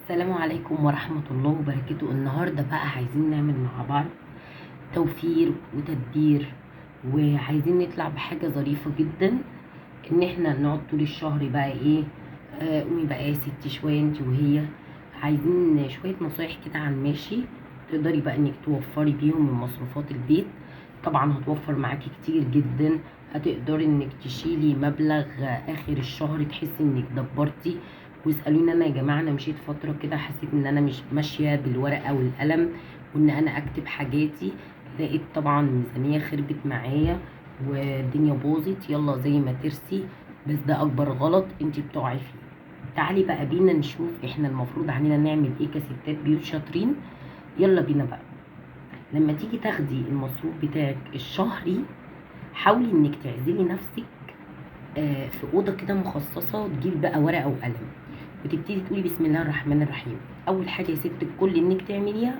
السلام عليكم ورحمة الله وبركاته. النهاردة بقى عايزين نعمل مع بعض توفير وتدبير، وعايزين نطلع بحاجة ظريفة جدا، ان احنا نقعد طول الشهر بقى ايه، قومي بقى يا ستي شوية انت وهي. عايزين شوية نصايح كده على الماشي تقدري بقى انك توفري بيهم من مصروفات البيت. طبعا هتوفر معاكي كتير جدا، هتقدري انك تشيلي مبلغ اخر الشهر تحسي انك دبرتي. واسالوني انا يا جماعة، انا مشيت فترة كده حسيت ان انا مش ماشية بالورقة والقلم وان انا اكتب حاجاتي، لقيت طبعا الميزانية خربت معايا والدنيا باظت، يلا زي ما ترسي. بس ده اكبر غلط انت بتقعي فيه. تعالي بقى بينا نشوف احنا المفروض علينا نعمل ايه كستات بيوت شاطرين. يلا بينا بقى. لما تيجي تاخدي المصروف بتاعك الشهري، حاولي انك تعزلي نفسك في اوضة كده مخصصة، وتجيبي بقى ورقة وقلم وتبتدي تقولي بسم الله الرحمن الرحيم. اول حاجة يا ست الكل انك تعمليها،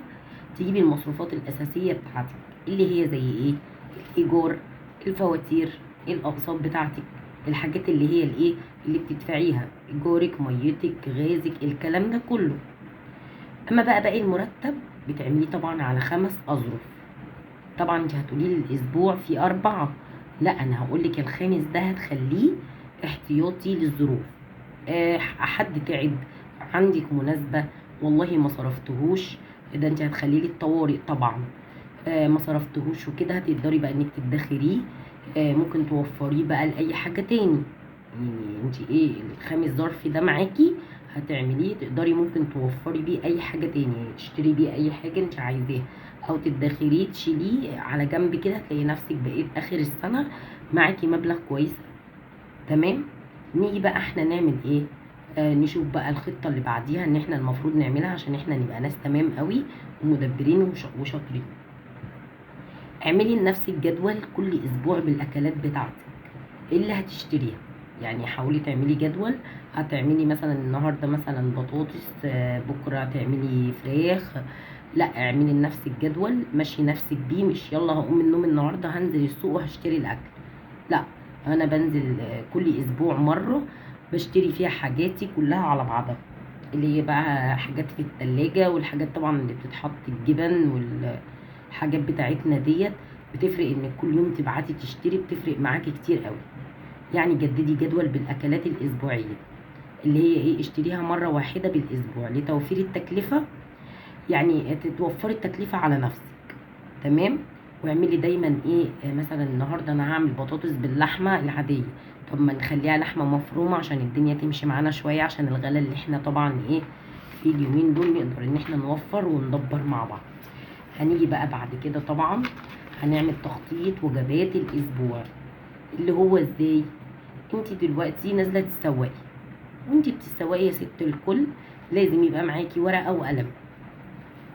تجيبي المصروفات الاساسية بتاعتك اللي هي زي ايه؟ الايجار، الفواتير، الاقساط بتاعتك، الحاجات اللي هي الايه اللي بتدفعيها، ايجارك، ميتك، غازك، الكلام ده كله. اما بقى باقي المرتب بتعمليه طبعا على 5 اظرف. طبعا انت هتقولي لي الاسبوع في 4، لا انا هقولك الخامس ده هتخليه احتياطي للظروف. حد تعب، عندك مناسبة، والله ما صرفتهوش، ده انت هتخليه للطوارئ طبعا. ما صرفتهوش وكده، هتقدري بقى انك تدخريه، ممكن توفريه بقى لأي حاجة تاني. يعني انت ايه الخامس ظرف ده معاكي هتعمليه، تقدري ممكن توفري بيه اي حاجة تاني، يعني تشتري بيه اي حاجة انت عايزاها، او تدخريه تشيليه على جنب كده، هتلاقي نفسك بقيت اخر السنة معاكي مبلغ كويس. تمام. نيجي بقى احنا نعمل ايه؟ نشوف بقى الخطة اللي بعديها ان احنا المفروض نعملها عشان احنا نبقى ناس تمام قوي ومدبرين وشاطرين. اعملي لنفسك جدول كل اسبوع بالاكلات بتاعتك اللي هتشتريها. يعني حاولي تعملي جدول، هتعملي مثلا النهارده مثلا بطاطس، بكره تعملي فراخ. لا اعملي لنفسك جدول ماشي نفسك بيه، مش يلا هقوم من النوم النهارده هنزل السوق وهشتري الاكل. لا انا بنزل كل اسبوع مرة بشتري فيها حاجاتي كلها على بعضها، اللي هي بقى حاجات في التلاجة والحاجات طبعا اللي بتتحط، الجبن والحاجات بتاعتنا ديت. بتفرق ان كل يوم تبعتي تشتري، بتفرق معاكي كتير قوي. يعني جددي جدول بالاكلات الاسبوعية اللي هي ايه، اشتريها مرة واحدة بالاسبوع لتوفير التكلفة، يعني تتوفري التكلفة على نفسك. تمام. واعملي دايما ايه، مثلا النهارده انا هعمل بطاطس باللحمه العادية، طب ما نخليها لحمه مفرومه عشان الدنيا تمشي معانا شوية، عشان الغلا اللي احنا طبعا ايه في اليومين دول نقدر ان احنا نوفر وندبر مع بعض. هنيجي بقى بعد كده طبعا هنعمل تخطيط وجبات الاسبوع، اللي هو ازاي؟ انت دلوقتي نازله تسوقي، وانت بتسوقي يا ست الكل لازم يبقى معاكي ورقة وقلم.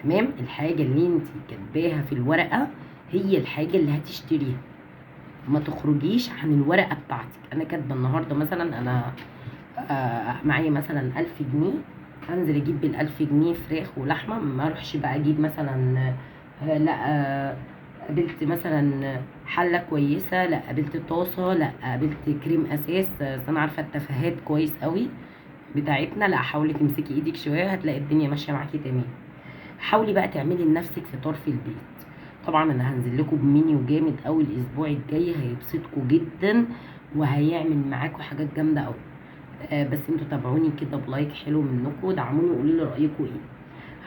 تمام. الحاجة اللي انت كاتباها في الورقة هي الحاجة اللي هتشتريها، ما تخرجيش عن الورقة بتاعتك. انا كاتبه النهارده مثلا انا معايا مثلا 1000 جنيه، هنزل اجيب بال1000 جنيه فراخ ولحمه، ما اروحش بقى اجيب مثلا لا قابلت مثلا حله كويسة، لا قابلت طاسه، لا قابلت كريم اساس، اصل انا عارفه التفاهات كويس قوي بتاعتنا. لا حاولي تمسكي ايدك شوية هتلاقي الدنيا ماشية معاكي تمام. حاولي بقى تعملي لنفسك فطار في البيت. طبعا انا هنزل لكم بمنيو جامد قوي الاسبوع الجاي، هيبسطكم جدا وهيعمل معاكم حاجات جامدة قوي. بس انتوا تابعوني كده ب like حلو منكم، دعموني وقولوا لي رايكم ايه.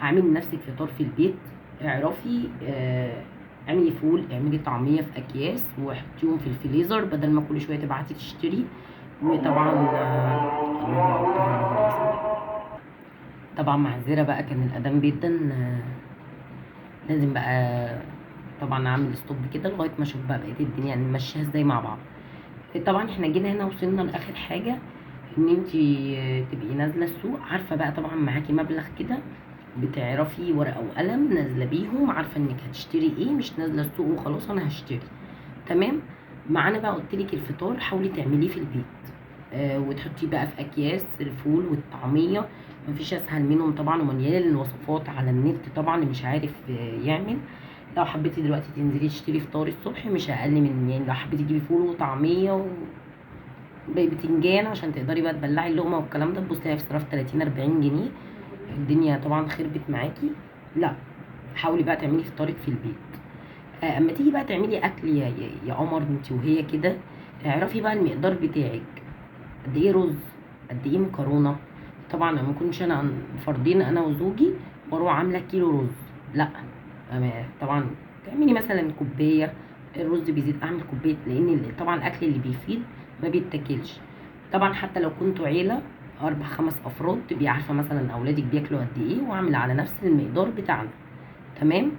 هعمل لنفسك فطار في البيت، اعرفي اعملي فول، اعملي طعميه في اكياس وحطيهم في الفريزر بدل ما كل شوية تبعتي تشتري. وطبعا الله اكبر اللهم صل. طبعا معذرة بقى كان الاذان بيدن، لازم بقى طبعا اعمل stop كده لغاية ما اشوف بقى بقية الدنيا نمشيها ازاي مع بعض. طبعا احنا جينا هنا وصلنا لاخر حاجة، ان انتي تبقي نازله السوق عارفه بقى طبعا معاكي مبلغ كده، بتعرفي ورقة وقلم نازله بيهم، عارفه انك هتشتري ايه، مش نازله السوق وخلاص انا هشتري. تمام. معانا بقى قلتلك الفطار حاولي تعمليه في البيت، وتحطيه بقى في اكياس الفول والطعميه، مفيش اسهل منهم طبعا، ومليان الوصفات على النت طبعا اللي مش عارف يعمل. لو حبيتي دلوقتي تنزلي تشتري فطار الصبح مش اقل من، يعني لو حبيتي تجيبي فول وطعميه بتنجان عشان تقدري بقى تبلعي اللقمة والكلام ده، تبصي في صرف 30 40 جنيه. الدنيا طبعا خربت معاكي، لا حاولي بقى تعملي فطارك في البيت. اما تيجي بقى تعملي اكل يا قمر انت وهي كده، اعرفي بقى المقدار بتاعك قد ايه رز، قد ايه مكرونه. طبعا ما كنتش انا فردين انا وزوجي واروح عامله كيلو رز، لا طبعا تعملي مثلا كوباية الرز بيزيد، اعمل كوباية، لان طبعا الاكل اللي بيفيد ما بيتاكلش. طبعا حتى لو كنتوا عيله 4 5 افراد تبقي عارفه مثلا اولادك بياكلوا قد ايه، واعمل على نفس المقدار بتاعنا. تمام.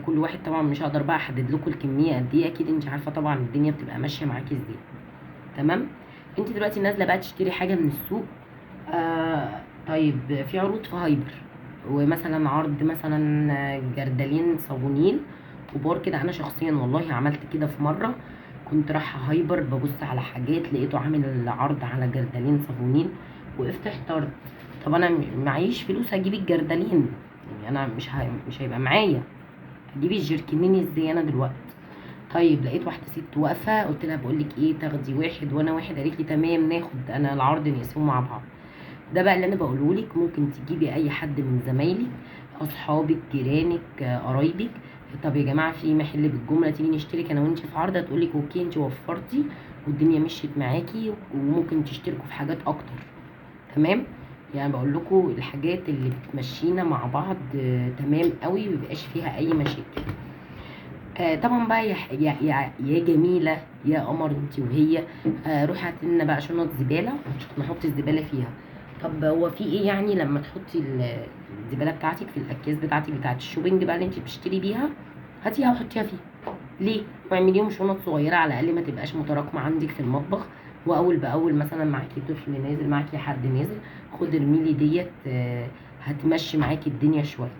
كل واحد طبعا مش هقدر بقى احدد لكم الكمية قد ايه، اكيد انت عارفه طبعا الدنيا بتبقى ماشية معاكي ازاي. تمام. انت دلوقتي نازله بقى تشتري حاجة من السوق، طيب في عروض في هايبر، ومثلا عرض مثلا جردلين صابونين كبار كده. انا شخصيا والله عملت كده في مرة، كنت رايحة هايبر ببص على حاجات، لقيته عامل عرض على جردلين صابونين، وقفت احترت. طب انا معيش فلوس اجيب الجردلين، يعني انا مش هيبقى معايا اجيب الجركنين ازاي انا دلوقتي. طيب لقيت واحدة ست واقفة، قلت لها بقول لك ايه، تاخدي واحد وانا واحد، قالت لي تمام ناخد، انا العرض نقسمه مع بعض. ده بقى اللي انا بقوله لك، ممكن تجيبي اي حد من زمايلك، اصحابك، جيرانك، قرايبك. طب يا جماعة في محل بالجملة، تيجي نشترك انا وانت في عرض، هتقول لك okay انت وفرتي والدنيا مشيت معاكي، وممكن تشتركوا في حاجات اكتر. تمام. يعني بقول لكم الحاجات اللي بتمشينا مع بعض، تمام قوي، مبيبقاش فيها اي مشاكل. طبعا بقى يا يا يا يا جميلة يا قمر انت وهي، روحي هاتي لنا بقى شنط زبالة نحط الزبالة فيها. طب هو في ايه يعني لما تحطي الزبالة بتاعتك في الاكياس بتاعتك بتاعت ال shopping بقى اللي انت بتشتري بيها، هاتيها وحطيها فيها. ليه؟ واعمليهم شنط صغيرة على الاقل ما تبقاش متراكمه عندك في المطبخ، واول باول مثلا معاكي طفل نازل، معاكي حد نازل، خد ارميلي ديت، هتمشي معاكي الدنيا شوية.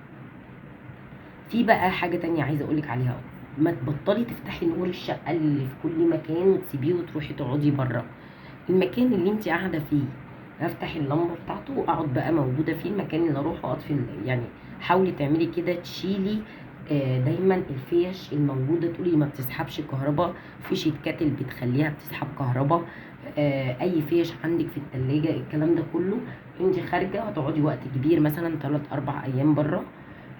في بقى حاجة تانية عايزه اقولك عليها، ما تبطلي تفتحي نور الشقة اللي في كل مكان وتسيبيه وتروحي تقعدي بره. المكان اللي انت قاعدة فيه افتح اللمبة بتاعته واقعد بقى موجودة فيه، المكان اللي اروحه اطفي يعني حاولي تعملي كده، تشيلي دايما الفيش الموجودة، تقولي ما بتسحبش كهرباء، فيشه kettle بتخليها بتسحب كهرباء، اي فيش عندك في التلاجة، الكلام ده كله. انت خارجه هتقعدي وقت كبير مثلا 3 4 ايام بره،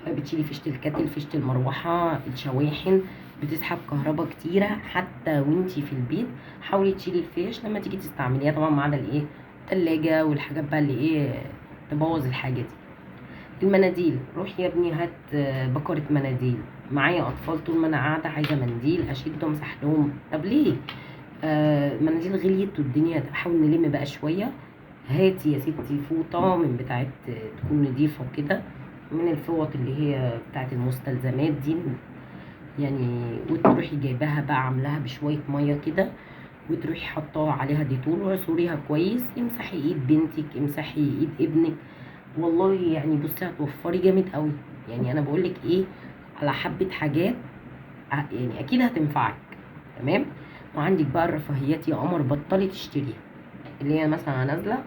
بتشيلي فيشه ال kettle، فيشه المروحة، الشواحن بتسحب كهرباء كتيرة. حتى وانتي في البيت حاولي تشيلي الفيش لما تيجي تستعمليها، طبعا ما عدا الايه التلاجة والحاجات بقى اللي ايه تبوظ الحاجة دي. المناديل، روح يا ابني هات بكرة مناديل، معايا اطفال طول ما انا قاعدة عايزه منديل اشد وامسح لهم. طب ليه؟ مناديل غليت والدنيا، حاول نلم بقى شوية. هاتي يا ستي فوطه من بتاعت تكون نضيفه كده، من الفوط اللي هي بتاعت المستلزمات دي يعني، وتروحي جايباها بقى عاملاها بشوية مية كده، وتروحي حطاها عليها ديتول وعصريها كويس، امسحي ايد بنتك، امسحي ايد ابنك. والله يعني بصي هتوفري جامد قوي. يعني انا بقولك ايه، على حبه حاجات يعني اكيد هتنفعك. تمام. وعندك بقى الرفاهيات يا قمر، بطلي تشتريها. اللي هي مثلا نازله،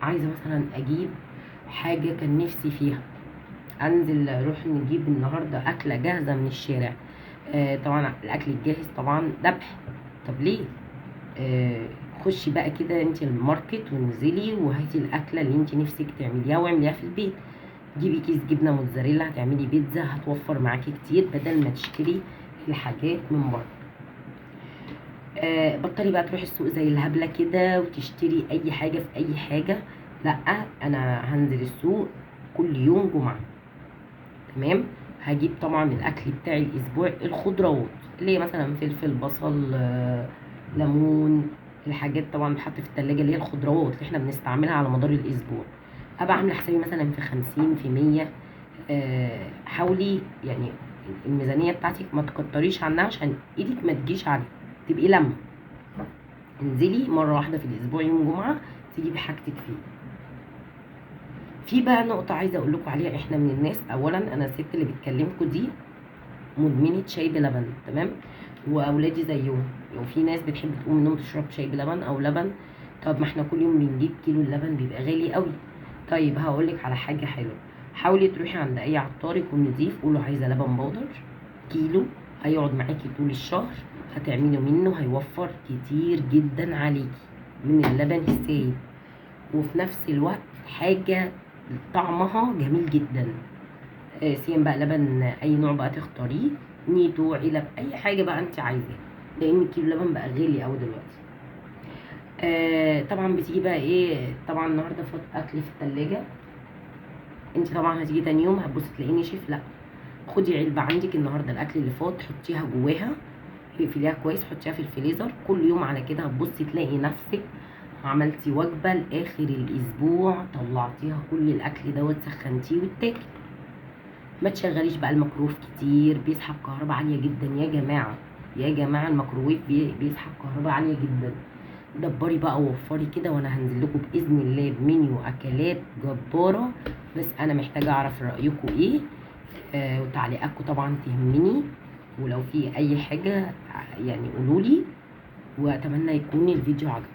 عايزه مثلا اجيب حاجة كان نفسي فيها، انزل اروح نجيب النهارده اكله جاهزة من الشارع. طبعا الاكل الجاهز طبعا ذبح. طب ليه؟ خشي بقى كده انت الماركت وانزلي وهاتي الاكلة اللي انت نفسك تعمليها واعمليها في البيت. جيبي كيس جبنه موتزاريلا، هتعملي بيتزا، هتوفر معاكي كتير بدل ما تشتري الحاجات من بره. بطلي بقى تروحي السوق زي الهبلة كده وتشتري اي حاجة في اي حاجة. لا، انا هنزل السوق كل يوم جمعه، تمام. هجيب طبعا الاكل بتاعي الاسبوع، الخضروات اللي هي مثلا فلفل، بصل، ليمون، الحاجات طبعا بتحط في التلاجة اللي هي الخضروات اللي احنا بنستعملها على مدار الاسبوع. ابقى عامله حسابي مثلا في 50 في 100. حاولي يعني الميزانية بتاعتك ما تكتريش عنها عشان ايدك ما تجيش عليها، تبقي لما انزلي مرة واحدة في الاسبوع يوم جمعه تجيبي حاجتك فيه. في بقى نقطة عايزه اقول لكم عليها، احنا من الناس، اولا انا الست اللي بتكلمكم دي مدمنه شاي بلبن، تمام، واولادي زيهم. وفي ناس بتحب تقوم من النوم تشرب شاي بلبن او لبن. طب ما احنا كل يوم بنجيب كيلو اللبن بيبقى غالي قوي. طيب هقولك على حاجة حلوة، حاولي تروحي عند اي عطار يكون نضيف، قولوا عايزه لبن بودر كيلو، هيقعد معاكي طول الشهر، هتعملي منه، هيوفر كتير جدا عليكي من اللبن السايب. وفي نفس الوقت حاجة طعمها جميل جدا. سيم بقى لبن اي نوع بقى تختاريه، نيدو، علب، اي حاجة بقى انت عايزاها، لان كيلو لبن بقى غالي قوي دلوقتي. طبعا بتيجي بقى ايه، طبعا النهارده فات اكل في التلاجة، انت طبعا هتيجي تاني يوم هتبصي تلاقيه نشف، لا خدي علبة عندك النهارده الاكل اللي فات حطيها جواها، اقفليها كويس، حطيها في الفريزر كل يوم. على كده هتبصي تلاقي نفسك عملتي وجبة لاخر الاسبوع، طلعتيها كل الاكل دوت سخنتيه واتاكل. ما تشغليش بقى الميكروويف كتير، بيسحب كهرباء عالية جدا يا جماعة، يا جماعة الميكروويف بيسحب كهرباء عالية جدا. دبري بقى ووفري كده، وانا هنزل لكم باذن الله بمنيو اكلات جبارة، بس انا محتاجه اعرف رايكم ايه، وتعليقاتكم طبعا تهمني، ولو في اي حاجة يعني قولولي، واتمنى يكون الفيديو عجبكم.